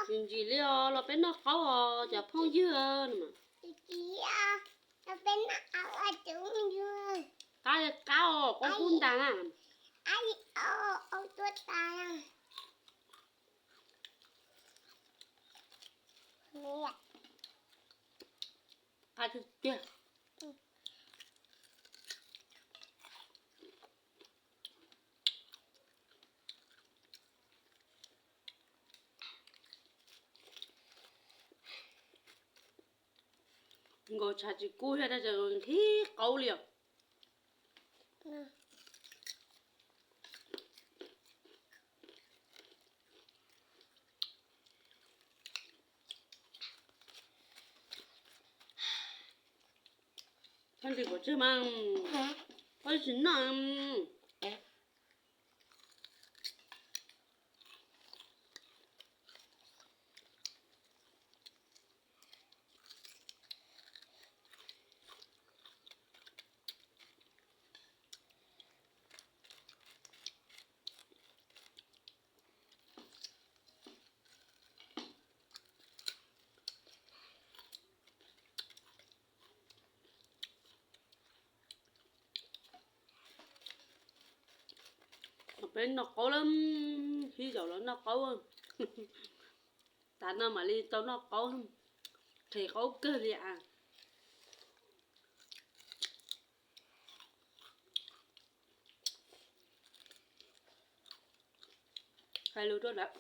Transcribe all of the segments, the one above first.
Ntsim ntsim li os, los peb noj qaub os cov phooj ywg. Qab li qab os, qaub kub ntas na. Qab tiag tiag. Nkaus tshav tsis kub thiab tab sis nqhis qaub li os. Txhob ntsis pov tseg mas, koj tsis noj. Peb noj qaub lawm, sib zaum los noj qaub. Tas no mam li tau noj qaub, qhis qaub kawg li as. Hais lus rau lawv.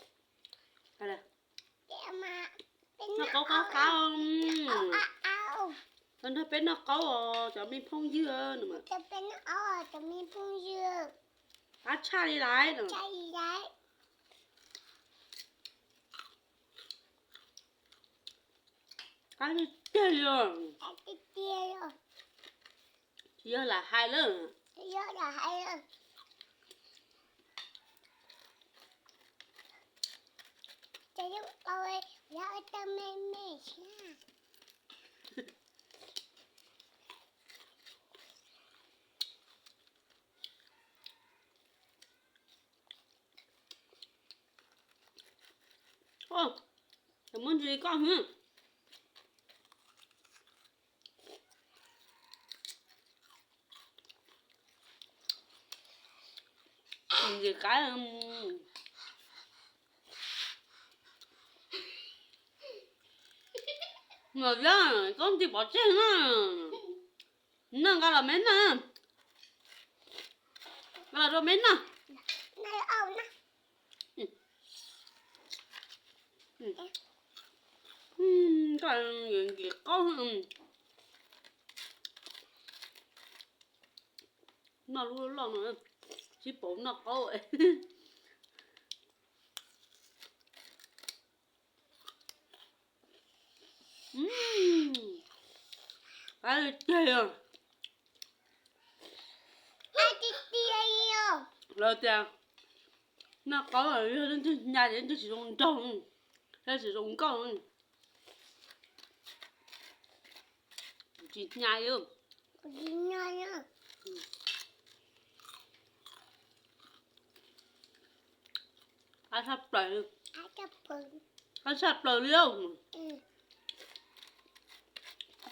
Noj qaub qab qab. Tau nrog peb noj qaub os cov me phooj ywg. Qab tshaj li lawm. Qab tiag tiag li os. Tsis yog lam hais lawm. Muab ntsis koj hwv. Ntsis qaub. Los yog koj ntsis pov tseg na. Noj nqa los me noj. Nqa los rau me noj. Koj ntsis qaub. Noj lub loj no, tsis paub noj qaub. Qab tiag os. Lawv tias noj qaub yog leej twg hnyav ces leej twg tsis zoo nraug, thiab tsis zoo nkauj. Tsis hnyav li. Qab tshaj plaws li. Qab tshaj plaws li os.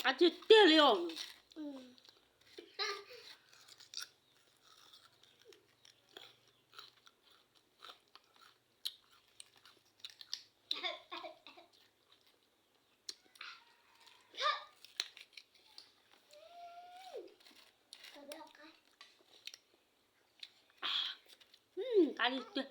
Qab tiag tiag li os. Qab li tiag.